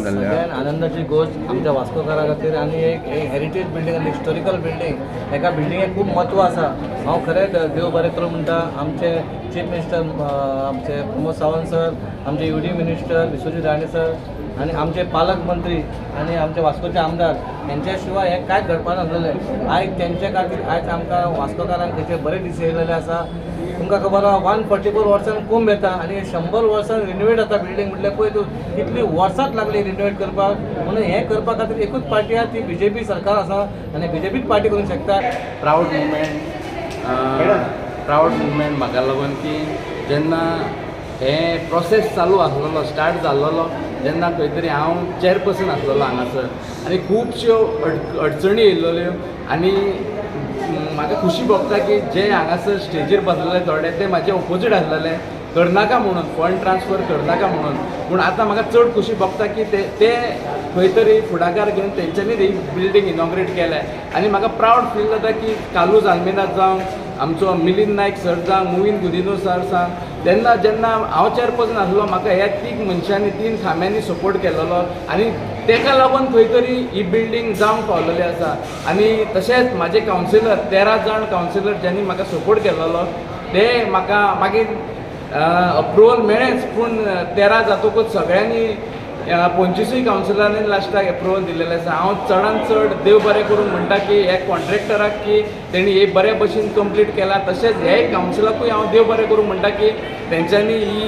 जाल्लें. सगळ्यात आनंदाची गोश्ट आमच्या वास्कोकारा खातीर आनी एक हेरिटेज बिल्डींग आनी हिस्टोरिकल बिल्डींग, एका बिल्डिंगेक खूब म्हत्व आसा. हांव खरेंच देव बरें करूं म्हणटा, आमचे चीफ मिनिस्टर आमचे प्रमोद सावंत सर, आमचे UD minister Vishwajit Rane sir आनी आमचे पालक मंत्री आनी आमचे वास्कोचे आमदार हेंच्या शिवाय हें कांयच घडपा नासलेलें. आयज तेंच्या खातीर आयज आमकां वास्कोकारांक तेचे बरे दीस येयलेले आसा. तुमकां खबर आहा, 144 वर्सां कोंब येता आनी 100 वर्सां रिनोवेट जाता बिल्डींग, म्हटल्यार पळय तूं कितली वर्सांच लागली रिनोवेट करपाक. म्हणून हें करपा खातीर एकूच पार्टी आहा, ती बीजेपी सरकार आसा आनी बीजेपीच पार्टी करूंक शकता. प्रावड मुवमेंट म्हाका लागून की जेन्ना हें प्रोसेस चालू आसलेलो, स्टार्ट जाल्लोलो, जेन्ना खंय तरी हांव चॅरपर्सन आसलेलो हांगासर आनी खुबश्यो अडचणी येयल्ल्यो आनी म्हाका खुशी भोगता की जे हांगासर स्टेजीर बसलेले थोडे ते म्हाजे ओपोजीट आसलेले, करनाका म्हणून, फंड ट्रान्सफर करनाका म्हणून. पूण आतां म्हाका चड खुशी भोगता की ते ते खंय तरी फुडाकार घेवन तेंच्यांनी ही बिल्डींग इनॉग्रेट केल्या आनी म्हाका प्रावड फील जाता की कार्लूस आल्मेदा जावं, आमचो मिलिंद नायक सर जावं, मुवीन गुदिन्हो सर जावं, तेन्ना जेन्ना हांव चॅरपर्सन आसलो म्हाका ह्या तीग मनशांनी, तीन खांब्यांनी सपोर्ट केलेलो आनी तेका लागून खंय तरी ही बिल्डींग जावंक पावलेली आसा. आनी तशेंच म्हाजे कावन्सिलर, 13 जाण कावन्सिलर ज्यांनी म्हाका सपोर्ट केलेलो ते म्हाका मागीर अप्रुवल मेळ्ळेंच, पूण 13 जातकूच सगळ्यांनी 25 कावन्सिलरांनी लास्टाक एप्रुवल दिलेलें आसा. हांव चडान चड देव बरें करूं म्हणटा की ह्या कॉन्ट्रॅक्टराक की तेणी हे बरे भशेन कंप्लीट केला, तशेंच हे कावन्सिलाकूय हांव देव बरें करूं म्हणटा की तेंच्यांनी ही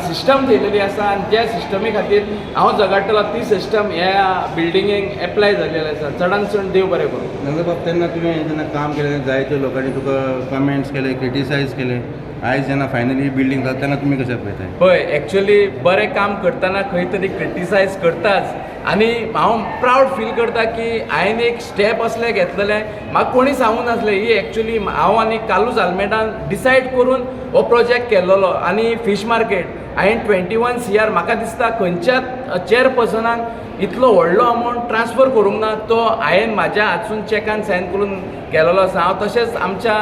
सिस्टम थेयलेली आसा आनी ज्या सिस्टमी खातीर हांव झगडटलो ती सिस्टम ह्या बिल्डिंगेक एप्लाय जाल्लेली आसा. चडान चड देव बरें करूं. नंदबाब, तेन्ना तुवें जेन्ना काम केलें जायते लोकांनी तुका कमेंट्स केले, क्रिटिसायज केले, आयज जेन्ना फायनली बिल्डींग जाता तेन्ना तुमी कशें पळयताय? पळय, एक्चुअली बरें काम करतना खंय तरी क्रिटिसायज करताच आनी हांव प्रावड फील करता की हांवें एक स्टेप असलें घेतलेलें, म्हाका कोणी सांगूंक नासलें. ही एक्चुअली हांव आनी कार्लूस आल्मेदान डिसायड करून हो प्रोजेक्ट केल्लोलो. आनी फीश मार्केट हांवें 21 CR, म्हाका दिसता खंयच्याच चेअरपर्सनान इतलो व्हडलो अमावंट ट्रान्सफर करूंक ना, तो हांवें म्हाज्या हातसून चॅकान सायन करून केलेलो आसा. हांव तशेंच आमच्या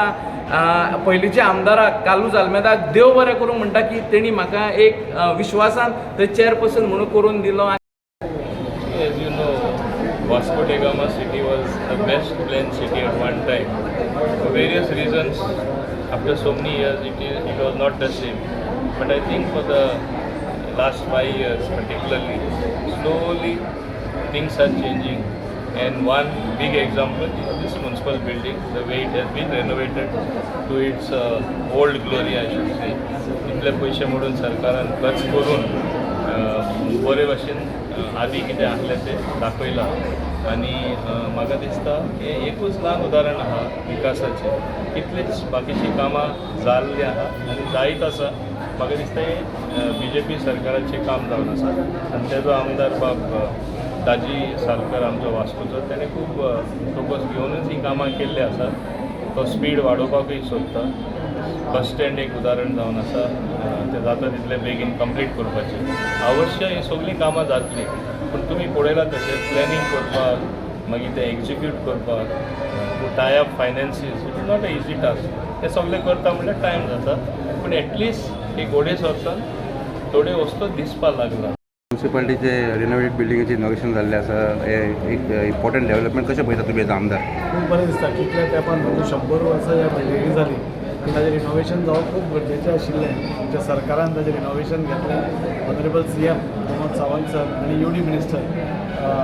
पयलींच्या आमदाराक कार्लूस आल्मेदाक देव बरें करूं म्हणटा की तेणी म्हाका एक विश्वासान थंय चेअरपर्सन म्हणून करून दिलो. As you know, Vasco da Gama city was the best planned city at one time. For various reasons, after so many years, it was not the same. But I think for the last 5 years, particularly, slowly things are changing. And one big example is this municipal building, the way it has been renovated to its old glory, I should say. इतले पयशे मोडून सरकारान खर्च करून बरे भाशेन आदी कितें आसलें तें दाखयलां आनी म्हाका दिसता हें एकूच ल्हान उदाहरण आहा विकासाचें. कितलींच बाकीचीं कामां जाल्लीं आहा आनी जायत आसा. म्हाका दिसता हें बीजेपी सरकाराचें काम जावन आसा आनी तेजो आमदार बाब दाजी सालकर आमचो वास्कोचो, तेणें खूब फोकस घेवनूच हीं कामां केल्लीं आसात. तो स्पीड वाडोवपाकूय सोदता. बस स्टँड एक उदाहरण जावन आसा, तें जाता तितले बेगीन कंप्लीट करपाचें. अवश्य हीं सगळीं कामां जातलीं, पूण तुमी पळयलां तशें प्लॅनिंग करपाक, मागीर तें एक्जिक्यूट करपाक, to tie up finances, it is not a easy task. तें सगळें करता म्हणल्यार टायम जाता, पूण एटलिस्ट एक अडेच वर्सान थोड्यो वस्तू दिसपाक लागला. म्युनिसिपालिटीचे रिनोवेटेड बिल्डिंगेचें इनॉग्रेशन जाल्लें आसा, हें एक इम्पॉर्टंट डेव्हलपमेंट, कशें पळयता तुमी एज आमदार? खूब बरें दिसता. कितल्या तेंपान, म्हणजे 100 वर्सां ह्या बिल्डिंगी जाली आनी ताजें रिनोवेशन जावप खूब गरजेचें आशिल्लें. आमच्या सरकारान ताजें रिनोवेशन घेतलें. Honourable CM Pramod Sawant sir आनी UD minister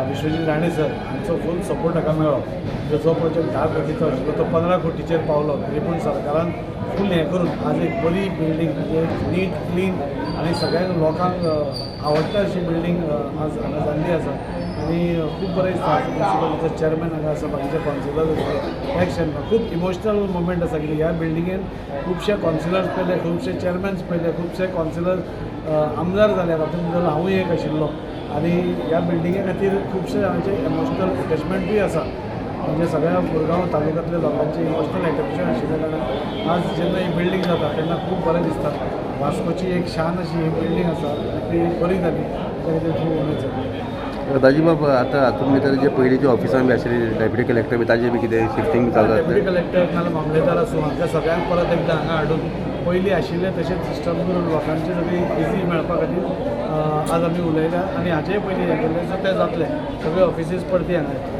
Vishwajit Rane sir हांचो फूल सपोर्ट हाका मेळ्ळो. म्हणजे जो प्रोजेक्ट 10 कोटीचो आशिल्लो तो 15 कोटीचेर पावलो, तरी पूण सरकारान फूल हें करून आज एक बरी बिल्डींग, म्हणजे नीट क्लीन आनी सगळ्यांक लोकांक आवडटा अशी बिल्डींग आज हांगा जाल्ली आसा. आनी खूब बरें दिसता. आज म्युनिसिपालिटीचो चेअरमॅन हांगा आसा, बाकीचे कावन्सिलर आसा. एक्शन खूब इमोशनल मुमेंट आसा, कित्याक ह्या बिल्डिंगेन खुबशे कावन्सिलर्स पळयले, खुबशे चेअरमॅन्स पळयले, खुबशे कावन्सिलर आमदार जाले, तातूंत भितर हांवूय एक आशिल्लो. आनी ह्या बिल्डिंगे खातीर खुबशे जाणांचे इमोशनल एटॅचमेंटूय आसा. म्हणजे सगळ्या मुरगांव तालुक्यांतल्या लोकांचे इमोशनल एटॅचमेंट आशिल्ल्या कारणान आज जेन्ना ही बिल्डींग जाता तेन्ना खूब बरें दिसता. वास्कोची एक शान अशी ही बिल्डींग आसा आनी ती बरी जाली, त्या खातीर खूब उमेद जाता. दाजीबाब, आतां हातूंत भितर जे पयलींचे ऑफिसान बी आशिल्ले डेप्युटी कलेक्टर बी, ताजें बी कितें शिफ्टींग बी चालू डेप्युटी जातलें? कलेक्टर नाल्यार मामलेदार आसूं, हांकां सगळ्यांक परत एकदां हांगा हाडून पयलीं आशिल्लें तशेंच सिस्टम करून लोकांची सगळी इजी मेळपा खातीर आज आमी उलयल्या आनी हाचेय पयलीं हें केल्लें, सो तें जातलें. सगळे ऑफिसीस परती हांगा येतले.